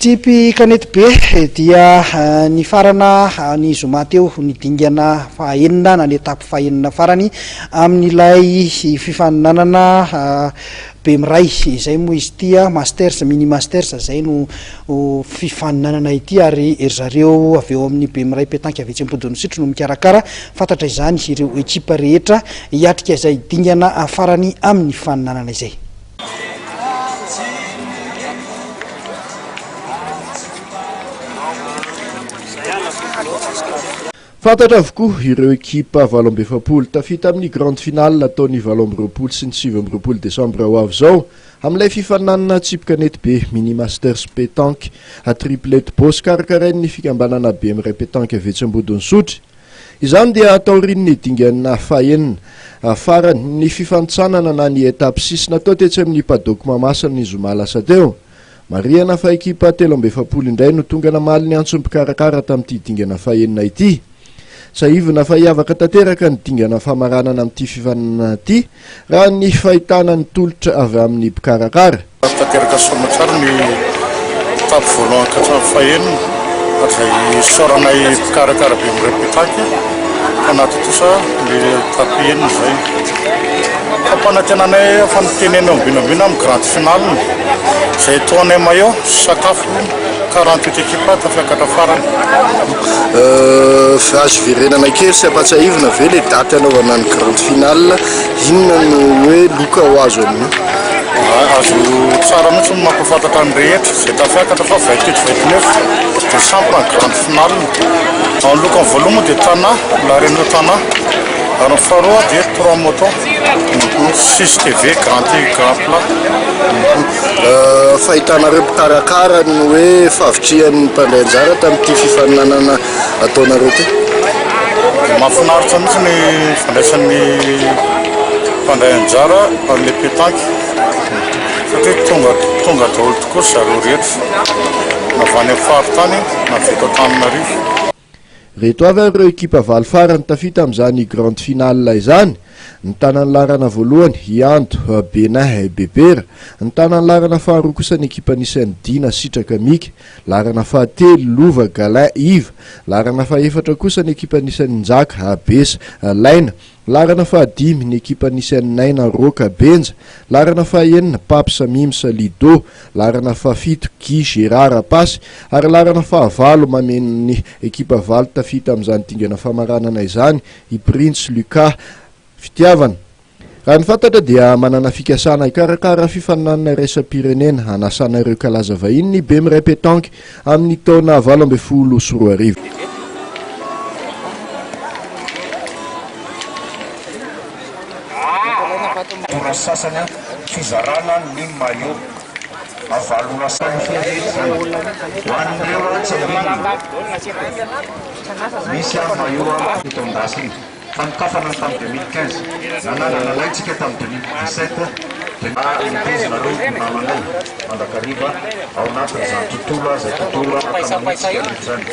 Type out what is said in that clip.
Tsipy kanetibe dia nifarana ny zoma teo ny dingana fahaenina na ny étape fahaenina farany amin'ilay fifaninanana Bemiray izay moa izy ity a, Masters, Mini Masters izay no fifaninanana ity ary ry zareo avy eo amin'ny Bemiray Petanque avy etsy Ampodin'Isotry no mikarakara. Fantatra izany ireo ekipa rehetra hiatrika izay dingana farany amin'ny fifaninanana izay. Fantatra avokoa ireo ekipa 48 tafita amin'ny grande finale atao ny 28 sy ny 29 desambra ho avy izao amin'ilay fifaninanana tsipy kanety be Mini Masters Pétanque à Triplette Boss karakarain'ny fikambanana Bemiray Pétanque avy etsy Ambodin'Isotry. Izany dia taorian'ny dingana fahenina farany ny fifanintsanana na ny étape six natao tetsy amin'ny Paddock Mahamasina ny zoma lasa teo. Marihana fa ekipa 43 indray no tonga namaly ny antson'ny mpikarakara tamin'ity dingana fahenina ity. Tsiahivina fa hiavaka tanteraka ny dingana famaranana amin'ity fifaninanana ity raha ny fahitana ny tolotra avy amin'ny mpikarakara. Tanteraka soamatsara ny étape voalohany ka hatramin'ny fahenina ary izay isaoranay mpikarakara Bemiray Pétanque fa nahatontosa ny étape enina izay. Fampanantenanay efa notenenina ombinambina amin'ny grande finale izay tohanay maillot sy sakafo 48 équipes tafiakatra farany. Azo verenana kely sy ampatsiahivina ve le daty anaovana ny grande finale? Inona no hoe loka ho azo amin'io? Azo tsara mihitsy ny mampahafantatra ny rehetra izay tafiakatra fa 28 29 décembre ny grande finale. Ny lokany voalohany moa dia Tana, La Renault Tana. Ary ny faharoa dia trois motos, 6 TV grand grand plat. Fahitanareo mpikarakara ny hoe fahavitrihan'ny mpandray anjara tamin'ity fifaninanana ataonareo ity? Mahafinaritra mihitsy ny fandraisan'ny mpandray anjara amin'ilay pétanque satria tonga tonga daholo tokoa zareo rehetra na avy any amin'ny faritany na avy eto Antananarivo. Ireto avy ary ireo ekipa valo farany tafita amin'izany grande finale izany, Nitana ny laharana voalohany i Ando, Benin, Bebera. Nitana ny laharana faharoa kosa ny ekipa nisy an'i Dina, Sitraka, Mika. Laharana fahatelo, Lova, Galin, Iva. Laharana fahefatra kosa ny ekipa nisy an'i Njaka, Besa, Laina. Laharana fahadimy, ny ekipa nisy an'i Naina, Roka, Benja. Laharana fahaenina, Paps, Mims, Lido. Laharana fahafito, Guy, Gérard, Rapasy. Ary laharana fahavalo, mameno ny ekipa valo tafita amin'izany dingana famaranana izany, i Prince, Lucas, Fitiavana. Raha ny fantatra dia manana fikasana hikarakara fifaninanana iraisam-pirenena hanasana ireo kalaza vahiny ny Bemiray Pétanque amin'ny taona 2018. Ora sasany fizarana ny maillot avalona izany ho an'ireo tsy ambinina misy maillot eto an-dasiny. Fanokafana ny tamin'ny 2015, nanangana lay tsika tamin'ny 2017 dia mba nitezinareo ho namanay mandrakariva ao anatin'izany tontolo izay tontolo ankamamintsika rehetra izany.